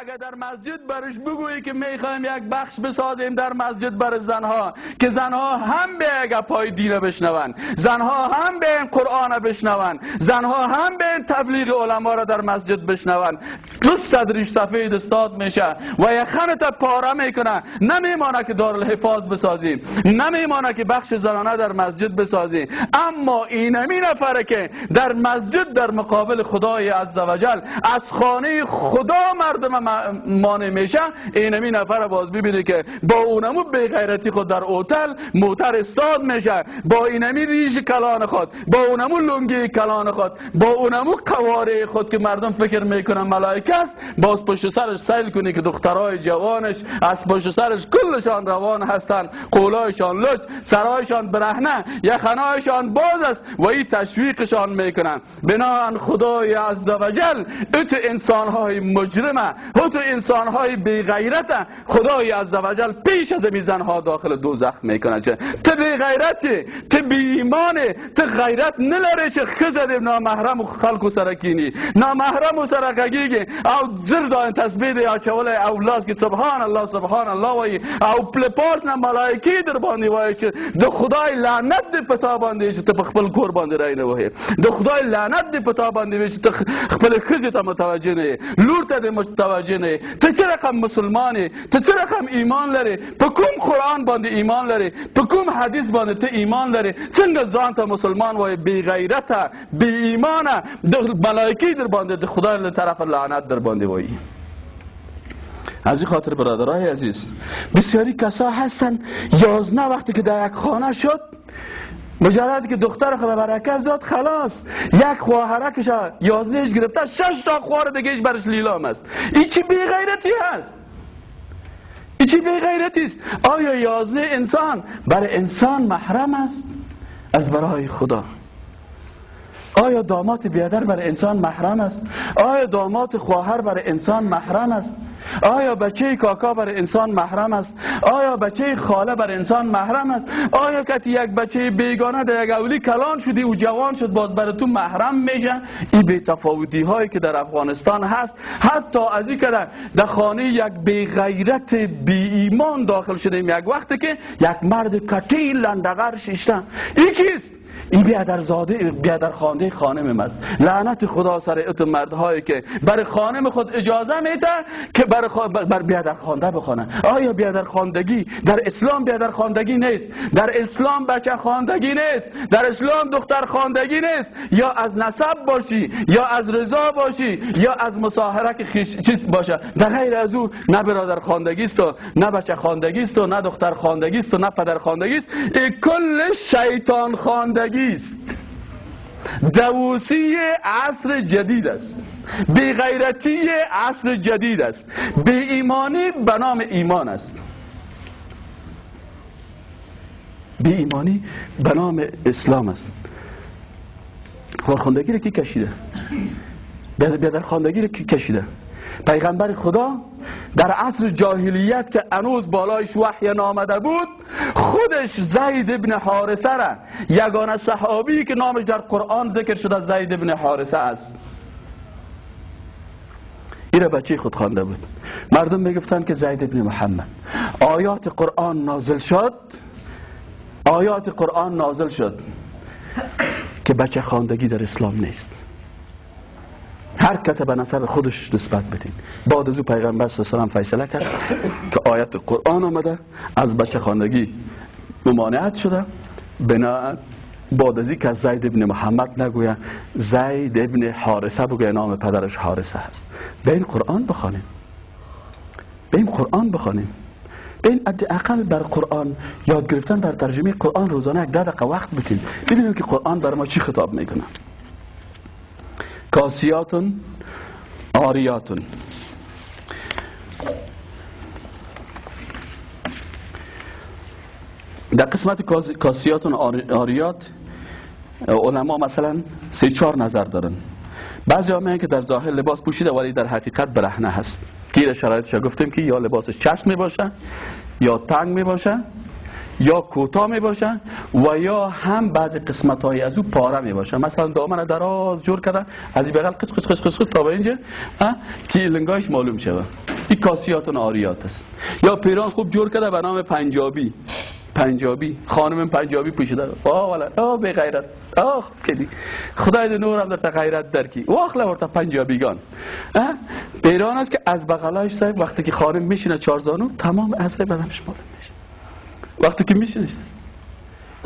اگر در مسجد برش بگویی که میخوایم یک بخش بسازیم در مسجد بر زنها که زنها هم به گپای دین بشنون، زنها هم به قرآن بشنون، زنها هم به تبلیغ علما را در مسجد بشنون، دو صدریش سفید استاد میشه و یخنت پاره میکنه. نمیمانه که دارالحفاظ بسازیم، نمیمانه که بخش زنانه در مسجد بسازیم، اما اینمی نفره که در مسجد در مقابل خدای عزوجل از خانه خدا مردم مانع میشه، اینمی نفر باز ببینی که با اونمو بی غیرتی خود در هتل موتر استاد میشه، با اینمی ریش کلان خود، با اونمو لنگی کلان خود، با اونمو قواره خود که مردم فکر میکنن ملائکه است، باز پشت سرش سیل کنی که دخترای جوانش از پشت سرش کلشان روان هستند، قولایشان لچ، سرایشان برهنه، یخنایشان باز است و این تشویقشان میکنن. بناهن خدای عزوجل ات انسانهای مجرمه، تو انسانهای بی غیرت، خدای عزوجل پیش از این زنها داخل دوزخ میکنه. چه تو بی غیرتی، تو بی ایمانی، تو غیرت نلری چې ښځه دې نامحرم خلکو سره کینی، نامحرم سره غږیږي او زر دا تسبیح دی اچولی او لاس کې سبحان الله سبحان الله وایي او پاس نه ملایکې در باندې وایي چې د خدای لعنت دې په تا باندې چې ته په خپل کور باندې رای نه وهې، د خدای لعنت دې په تا باندې وي چې ته خپلې ښځې ته متوجه نه یې، لور ته دې متوجه نه یې، ته څه رقم مسلمان یې، ته څه رقم ایمان لرې، په کوم قرآن باندې ایمان لرې، په کوم حدیث باندې ته ایمان لرې، څنګه ځان ته مسلمان وایې؟ بې غیرته، بې ایمانه، د ملایکې در باندې د خدای له طرفه لعنت در باندې وایي. از این خاطر برادرای عزیز، بسیاری کسا هستن 11 وقتی که در یک خانه شد، مجرد که دختر خدا برکت زاد خلاص، یک خواهرکش 11 گرفته، 6 تا خواهر دیگهش برش لیلام است. این چی بی غیرتی هست؟ این چی بی غیرتی است؟ آیا 11 انسان برای انسان محرم است؟ از برای خدا. آیا داماد بیادر برای انسان محرم است؟ آیا داماد خواهر برای انسان محرم است؟ آیا بچه کاکا برای انسان محرم است؟ آیا بچه خاله برای انسان محرم است؟ آیا کتی یک بچه بیگانه در یک اولی کلان شدی و جوان شد باز برای تو محرم میشه؟ این بی تفاوتی هایی که در افغانستان هست، حتی از این که در خانه یک بی غیرت بی ایمان داخل شدیم، یک وقتی که یک مرد کتی لندغر شیشته، این کیست؟ این بیادر زاده، بیادر خوانده خانم است. لعنت خدا سر ات مردهایی که برای خانم خود اجازه میده که بر بیادر خوانده بخوانه. آیا بیادر خواندگی در اسلام بیادر خواندگی نیست؟ در اسلام بچه خواندگی نیست؟ در اسلام دختر خواندگی نیست؟ یا از نسب باشی، یا از رضا باشی، یا از مصاهره که خیش چیز باشه. در غیر از او نه برادر خواندگی است و نه بچه خواندگی است و نه دختر خواندگی است و نه پدر خواندگی است. این کل شیطان خواندگی است. دووسی عصر جدید است، بی غیرتی عصر جدید است، بی ایمانی به نام ایمان است، بی ایمانی به نام اسلام است. خواندگی رو کی کشیده؟ بیادر خواندگی رو کی کشیده؟ پیغمبر خدا در عصر جاهلیت که هنوز بالایش وحی نامده بود، خودش زید ابن حارثه را، یگانه صحابی که نامش در قرآن ذکر شده زید ابن حارثه است، این را بچه خود خوانده بود. مردم میگفتند که زید ابن محمد. آیات قرآن نازل شد، آیات قرآن نازل شد که بچه خواندگی در اسلام نیست، هر کس به نسب خودش نسبت بدین. بعد از او پیغمبر صلی الله علیه و سلم فیصله کرد که آیت قرآن آمده از بچه خواندگی ممانعت شده، بنا بعد از که زید ابن محمد نگویه، زید ابن حارثه بگویه، نام پدرش حارثه هست. به این قرآن بخوانیم، به این قرآن بخوانیم، به این حداقل بر قرآن یاد گرفتن، بر ترجمه قرآن روزانه یک 10 دقیقه وقت بدیم، ببینیم که قرآن بر ما چی خطاب میکنه. کاسیاتون آریاتون. در قسمت کاسیاتون آریات علما مثلا 3-4 نظر دارن. بعضی ها میگن که در ظاهر لباس پوشیده ولی در حقیقت برهنه هست. گیر شرایطش گفتیم که یا لباسش چسب می باشه، یا تنگ می باشه، یا کوتاه می باشه و یا هم بعضی قسمت های از او پاره می باشه. مثلا دامن دراز جور کرده از این بغل قچ قچ قچ قچ تا به اینجا که لنگایش معلوم شوه، این کاسیات عاریات است. یا پیران خوب جور کرده به نام پنجابی، پنجابی خانم پنجابی پوشیده، آه والا آه بی غیرت، آه کدی خدای نورم در غیرت درکی واخله ورته پنجابیگان. پیران است که از بغلایش صاحب وقتی که خانم میشینه چارزانو تمام اعضای بدنش معلوم میشه وقتی که میشینه.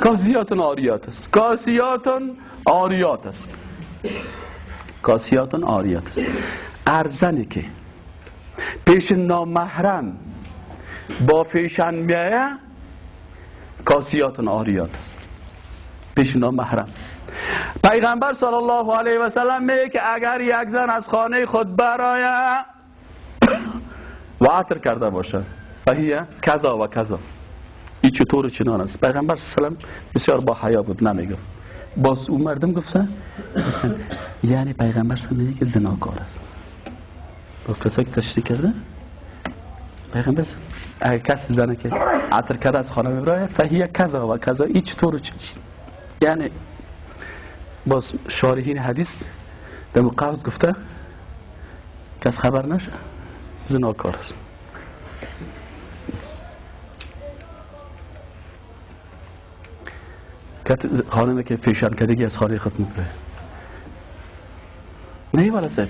کاسیات عاریات است، کاسیات عاریات است، کاسیات عاریات است. ارزنی که پیش نامحرم با فیشن میایه کاسیات عاریات است، پیش نامحرم. پیغمبر صلی الله علیه و سلم میگه که اگر یک زن از خانه خود برایه و عطر کرده باشه فهیه کذا و کذا، این چطور چنان است. پیغمبر صلی الله علیه و سلم بسیار با حیا بود، نمیگفت. باز اون مردم گفتن یعنی پیغمبر صلی الله علیه و سلم که زناکار است. باز کسایی که تشریح کرده پیغمبر اگر کسی زنه که عطر کرده از خانه ببرایه فهیه کذا و کذا، این چطور چنان. یعنی باز شارحین حدیث در مقاوت گفته کس خبر نشه زناکار است. خانمه که فیشن کدگی از خانه خود میبره نه والا صاحب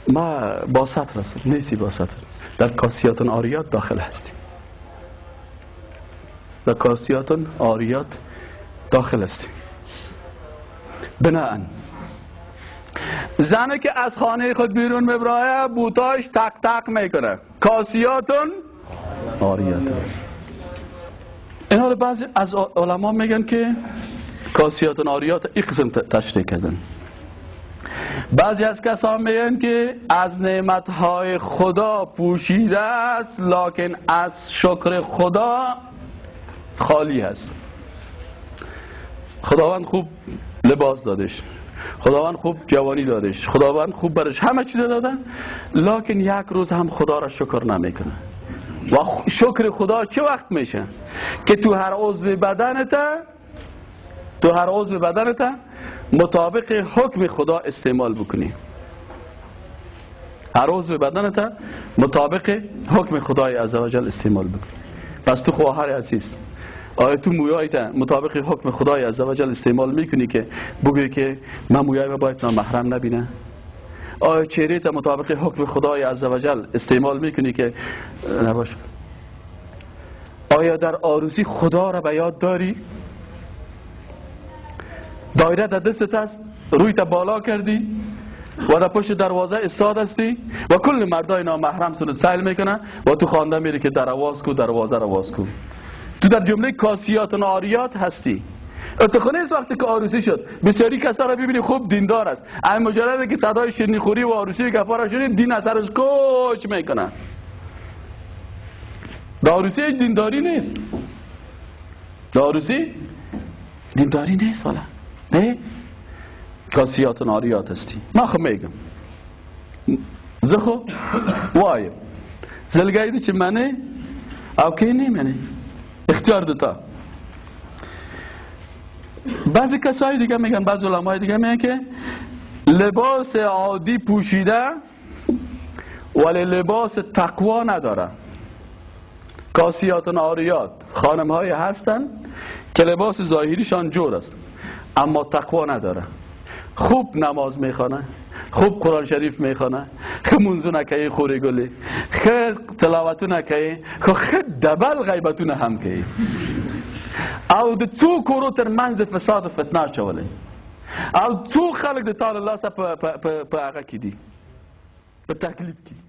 ما با سطر هستم، نیستی با سطر، در کاسیات عاریات داخل هستیم، در کاسیات عاریات داخل هستیم. بناهن زنه که از خانه خود بیرون میبرایه بوتاش تق تق میکنه، کاسیات عاریات است. این حال بعضی از علما میگن که کاسیات عاریات این قسم تشریح کردن. بعضی از کسان میگن که از نعمتهای خدا پوشیده است لکن از شکر خدا خالی است. خداوند خوب لباس دادش، خداوند خوب جوانی دادش، خداوند خوب برش همه چیز داده، لکن یک روز هم خدا را شکر نمیکنه. و شکر خدا چه وقت میشه؟ که تو هر عضو بدنت، تو هر عضو بدنت مطابق حکم خدا استعمال بکنی. هر عضو بدنت مطابق حکم خدای عزوجل استعمال بکنی. پس تو خواهر عزیز، آیا تو مویایت مطابق حکم خدای عزوجل استعمال میکنی که بگویی که من مویای باید نامحرم نبینه؟ آیا چهره تا مطابق حکم خدای عزوجل استعمال میکنی که نباشه؟ آیا در عروسی خدا را به یاد داری؟ دایره در دستت است، روی تا بالا کردی و در پشت دروازه استاد هستی و کل مردای نامحرم سنت سیل میکنه و تو خوانده میری که در واز کو، دروازه را واز کو. تو در جمله کاسیات و عاریات هستی. اتخانه است وقتی که عروسی شد بسیاری کسا را ببینی خوب دیندار است، اما مجرد که صدای شیرینی خوری و عروسی گپا را شنید دین اثرش کوچ میکنه. در عروسی دینداری نیست، در عروسی دینداری نیست والا. نه کاسیات و عاریات هستی. ما خو میگم زه خو وایم زلګی دي چې منې او کې نه منې، اختیار دتا. بعضی کسای دیگه میگن، بعضی علمای دیگه میگن که لباس عادی پوشیده ولی لباس تقوا نداره. کاسیات و عاریات خانم های هستن که لباس ظاهریشان جور است اما تقوا نداره. خوب نماز میخوانه، خوب قرآن شریف میخوانه، خو منزونه کوي خورې ګلې، ښه تلاوتونه کوي، خو ښه دبل غیبتونه هم کوي او د څو کورو تر منځ فساد و فتنه اچولی او څو خلک د تا له لاسه په هغه کې دي، په تکلیف کې.